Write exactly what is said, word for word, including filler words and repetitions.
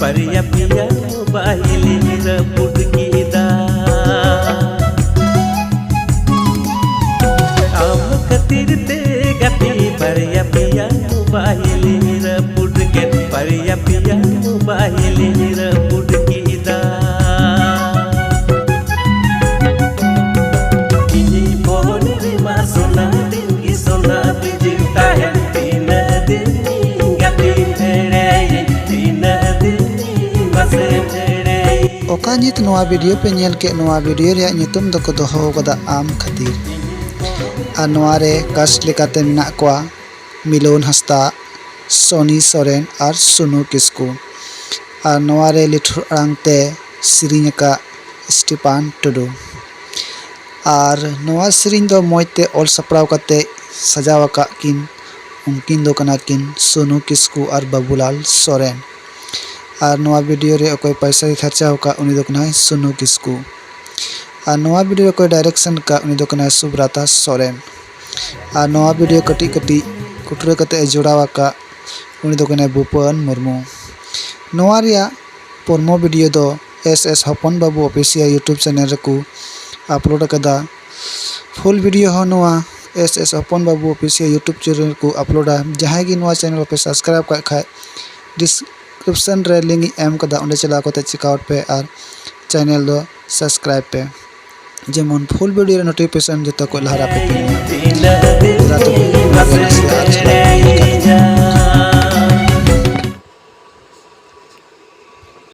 ᱵᱟᱨᱭᱟ ᱯᱮᱭᱟ ᱢᱳᱵᱟᱭᱤᱞᱤᱧ ᱨᱟᱹᱯᱩᱫ ᱠᱮᱫᱟ᱾ ᱟᱢ ᱠᱷᱟᱹᱛᱤᱨ ᱛᱮ ᱜᱟᱛᱮ, ᱵᱟᱨᱭᱟ ᱯᱮᱭᱟ ᱢᱳᱵᱟᱭᱤᱞᱤᱧ ᱨᱟᱹᱯᱩᱫ ᱠᱮᱫ, ᱵᱟᱨᱭᱟ ᱯᱮᱭᱟ ᱢᱳᱵᱟᱭᱤᱞᱤᱧ ᱨᱟᱹᱯᱩᱫ ᱠᱮᱫᱟ᱾ ᱤᱧᱤᱧ ᱯᱷᱳᱱ ᱨᱮᱢᱟ ᱥᱳᱱᱟ ᱫᱤᱱ ᱜᱮ ᱥᱳᱱᱟ ᱵᱤᱡᱤ ᱛᱟᱦᱮᱱ, ᱛᱤᱱᱟᱹᱜ ᱫᱤᱱ ᱤᱧ ᱜᱟᱛᱮᱧ ᱮᱲᱮᱭᱤᱧ, ᱛᱤᱱᱟᱹᱜ ᱫᱤᱱ ᱤᱧ ᱢᱟᱥᱮᱢ ᱮᱲᱮᱭᱤᱧ᱾ ᱚᱠᱟ ᱧᱤᱛ ᱱᱚᱣᱟ ᱵᱷᱤᱰᱤᱭᱳ ᱯᱮ ᱧᱮᱞ ᱠᱮᱫ, ᱱᱚᱣᱟ ᱵᱷᱤᱰᱤᱭᱳ ᱨᱮᱭᱟᱜ ᱧᱩᱛᱩᱢ ᱫᱚᱠᱚ ᱫᱚᱦᱚ ᱟᱠᱟᱫᱟ ᱟᱢ ᱠᱷᱟᱹᱛᱤᱨ᱾ ᱟᱨ ᱱᱚᱣᱟ ᱨᱮ ᱠᱟᱥᱴ ᱞᱮᱠᱟᱛᱮ ᱢᱮᱱᱟᱜ ᱠᱚᱣᱟ ᱢᱤᱞᱚᱱ ᱦᱟᱸᱥᱫᱟ, ᱥᱚᱱᱤ ᱥᱚᱨᱮᱱ ᱟᱨ ᱥᱩᱱᱩ ᱠᱤᱥᱠᱩ᱾ ᱟᱨ ᱱᱚᱣᱟ ᱨᱮ ᱞᱤᱴᱷᱩᱨ ᱟᱲᱟᱝ ᱛᱮ ᱥᱮᱨᱮᱧ ᱟᱠᱟᱫ ᱥᱴᱤᱯᱟᱱ ᱴᱩᱰᱩ᱾ ᱟᱨ ᱱᱚᱣᱟ ᱥᱮᱨᱮᱧ ᱫᱚ ᱢᱚᱡᱽ ᱛᱮ ᱚᱞ ᱥᱟᱯᱲᱟᱣ ᱠᱟᱛᱮ ᱥᱟᱡᱟᱣ ᱟᱠᱟᱫ ᱠᱤᱱ, ᱩᱱᱠᱤᱱ ᱫᱚ ᱠᱟᱱᱟ ᱠᱤᱱ ᱥᱩᱱᱩ ᱠᱤᱥᱠᱩ ᱟᱨ ᱵᱟᱹᱵᱩᱞᱟᱞ ᱥᱚᱨᱮᱱ᱾ ᱟᱨ ᱱᱚᱣᱟ ᱵᱷᱤᱰᱤᱭᱳ ᱨᱮ ᱚᱠᱚᱭ ᱯᱚᱭᱥᱟᱭ ᱠᱷᱚᱨᱪᱟ ᱟᱠᱟᱫ, ᱩᱱᱤ ᱫᱚ ᱠᱟᱱᱟᱭ ᱥᱩᱱᱩ ᱠᱤᱥᱠᱩ᱾ ᱟᱨ ᱱᱚᱣᱟ ᱵᱷᱤᱰᱤᱭᱳ ᱚᱠᱚᱭ ᱰᱟᱭᱨᱮᱠᱥᱚᱱ ᱟᱠᱟᱫ, ᱩᱱᱤ ᱫᱚ ᱠᱟᱱᱟᱭ ᱥᱩᱵᱨᱟᱛᱟ ᱥᱚᱨᱮᱱ᱾ ᱟᱨ ᱱᱚᱣᱟ ᱵᱷᱤᱰᱤᱭᱳ ᱠᱟᱹᱴᱤᱡ ᱠᱟᱹᱴᱤᱡ ᱠᱩᱴᱨᱟᱹ ᱠᱟᱛᱮ ᱮ ᱡᱚᱲᱟᱣ ᱟᱠᱟᱫ, ᱩᱱᱤ ᱫᱚ ᱠᱟᱱᱟᱭ ᱵᱷᱩᱯᱮᱱ ᱢᱩᱨᱢᱩ᱾ ᱱᱚᱣᱟ ᱨᱮᱭᱟᱜ ᱯᱨᱳᱢᱳ ᱵᱷᱤᱰᱤᱭᱳ ᱫᱚ ᱮᱥ ᱮᱥ ᱦᱚᱯᱚᱱ ᱵᱟᱹᱵᱩ ᱚᱯᱷᱤᱥᱤᱭᱟᱞ ᱭᱩᱴᱩᱵᱽ ᱪᱮᱱᱮᱞ ᱨᱮᱠᱚ ᱟᱯᱞᱳᱰ ᱟᱠᱟᱫᱟ᱾ ᱯᱷᱩᱞ ᱵᱷᱤᱰᱤᱭᱳ ᱦᱚᱸ ᱱᱚᱣᱟ ᱮᱥ ᱮᱥ ᱦᱚᱯᱚᱱ ᱵᱟᱹᱵᱩ ᱚᱯᱷᱤᱥᱤᱭᱟᱞ ᱭᱩᱴᱩᱵᱽ ᱪᱮᱱᱮᱞ ᱨᱮᱠᱚ ᱟᱯᱞᱳᱰᱟ᱾ ᱡᱟᱦᱟᱸᱭ ᱜᱮ ᱱᱚᱣᱟ ᱪᱮᱱᱮᱞ ᱵᱟᱯᱮ ᱥᱟᱵᱥᱠᱨᱟᱭᱤᱵ ᱠᱟᱜ ᱠᱷᱟᱡ, ᱰᱤᱥᱠᱨᱤᱯᱥᱚᱱ ᱨᱮ ᱞᱤᱝᱠ ᱤᱧ ᱮᱢ ᱠᱟᱫᱟ, ᱚᱸᱰᱮ ᱪᱟᱞᱟᱣ ᱠᱟᱛᱮ ᱪᱮᱠ ᱟᱣᱩᱴ ᱯᱮ ᱟᱨ ᱪᱮᱱᱮᱞ ᱫᱚ ᱥᱟᱵᱥᱠᱨᱟᱭᱤᱵ ᱯᱮ, ᱡᱮᱢᱚᱱ ᱯᱷᱩᱞ ᱵᱷᱤᱰᱤᱭᱳ ᱨᱮ ᱱᱳᱴᱤᱯᱷᱤᱠᱮᱥᱚᱱ ᱡᱚᱛᱚ ᱠᱷᱚᱡ ᱞᱟᱦᱟ ᱨᱮ ᱟᱯᱮ ᱯᱮ ᱧᱟᱢᱟ᱾ ᱡᱚᱦᱟᱨ ᱛᱚᱵᱮ, ᱟᱨ